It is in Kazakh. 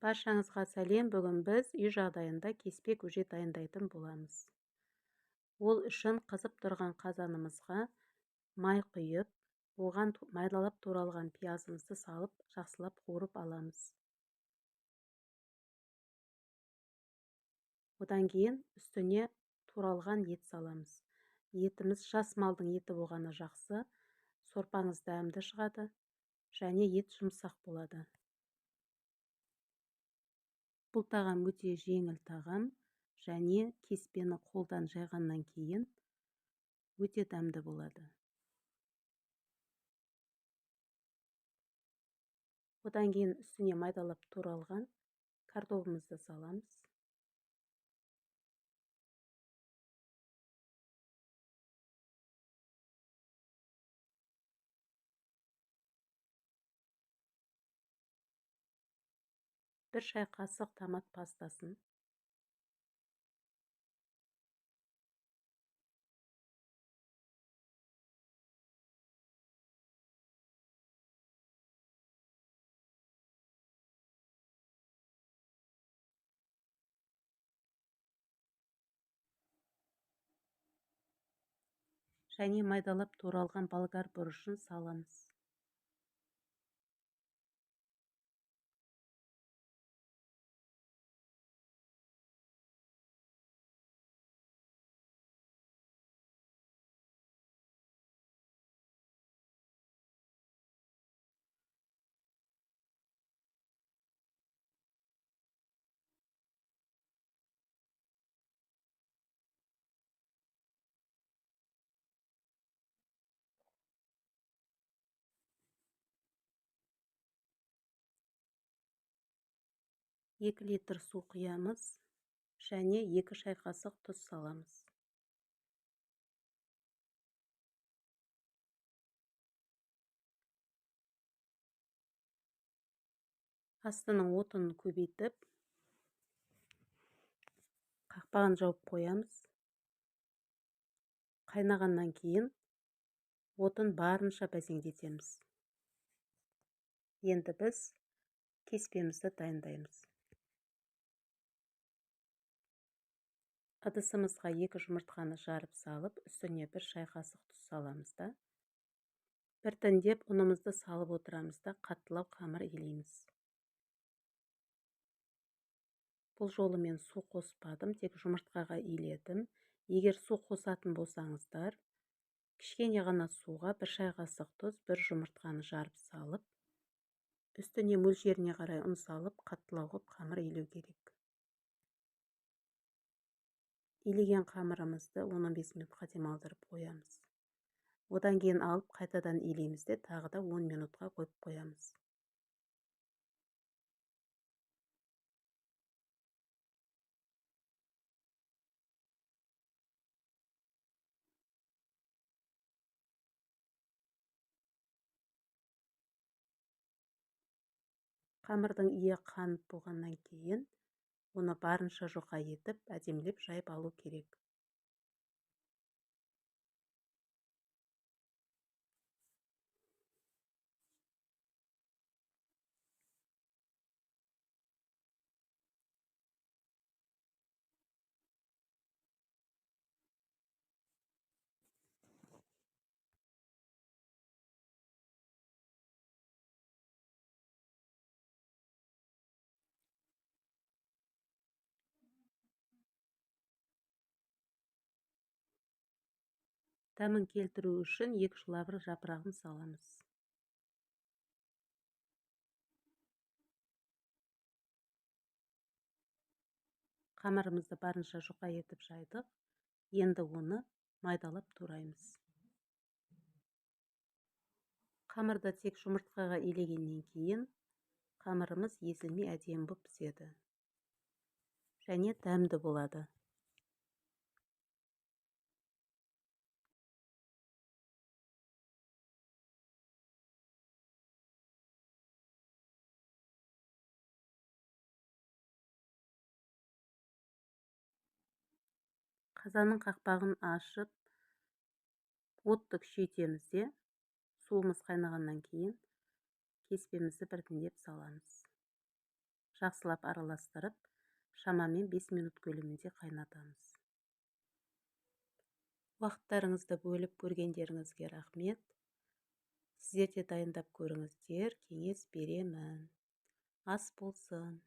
Баршаңызға сәлем. Бүгін біз үй жағдайында кеспе көже дайындайтын боламыз. Ол үшін қызып тұрған қазанымызға май құйып, оған майдалап туралған пиязымызды салып, жақсылап қуырып аламыз. Одан кейін үстіне туралған ет саламыз. Етіміз жас малдың еті болғаны жақсы, сорпаңыз дәмді шығады және ет жұмсақ болады. Бұл тағам өте жеңіл тағам және кеспені қолдан жайғаннан кейін өте дәмді болады. Одан кейін үстіне майдалап туралған картобымызды саламыз. Бір шай қасық томат пастасын, және майдалап туралған болгар бұрышын саламыз. 2 литр су құямыз және 2 шай қасық тұз саламыз. Астының отын көбейтіп, қақпағын жауып қоямыз. Қайнағаннан кейін отын барынша бәсеңдетеміз. Енді біз кеспемізді дайындаймыз. Ыдысымызға 2 жұмыртқаны жарып салып, үстіне 1 шай қасық тұз саламыз да, біртіндеп ұнымызды салып отырамыз да, қаттылау қамыр илейміз. Бұл жолы мен су қоспадым, тек жұмыртқаға иледім. Егер су қосатын болсаңыздар, кішкене ғана суға 1 шай қасық тұз, 1 жұмыртқаны жарып салып, үстіне мөлшеріне қарай ұн салып, қаттылау қып қамыр илеу керек. Илеген қамырымызды 10-15 минутқа демалдырып қоямыз. Одан кейін алып қайтадан илейміз де, тағы да 10 минутқа қойып қоямыз. Қамырдың иі қанып болғаннан кейін оны барынша жұқа етіп, әдемілеп жайып алу керек. Дәмін келтіру үшін 2 лавр жапырағын саламыз. Қамырымызды барынша жұқа етіп жайдық. Енді оны майдалап тураймыз. Қамырды тек жұмыртқаға илегеннен кейін қамырымыз езілмей әдемі болып піседі және дәмді болады. Қазанның қақпағын ашып, отты күшейтеміз де, суымыз қайнағаннан кейін кеспемізді біртіндеп саламыз. Жақсылап араластырып, шамамен 5 минут көлемінде қайнатамыз. Уақыттарыңызды бөліп көргендеріңізге рахмет. Сіздер де дайындап көріңіздер, кеңес беремін. Ас болсын!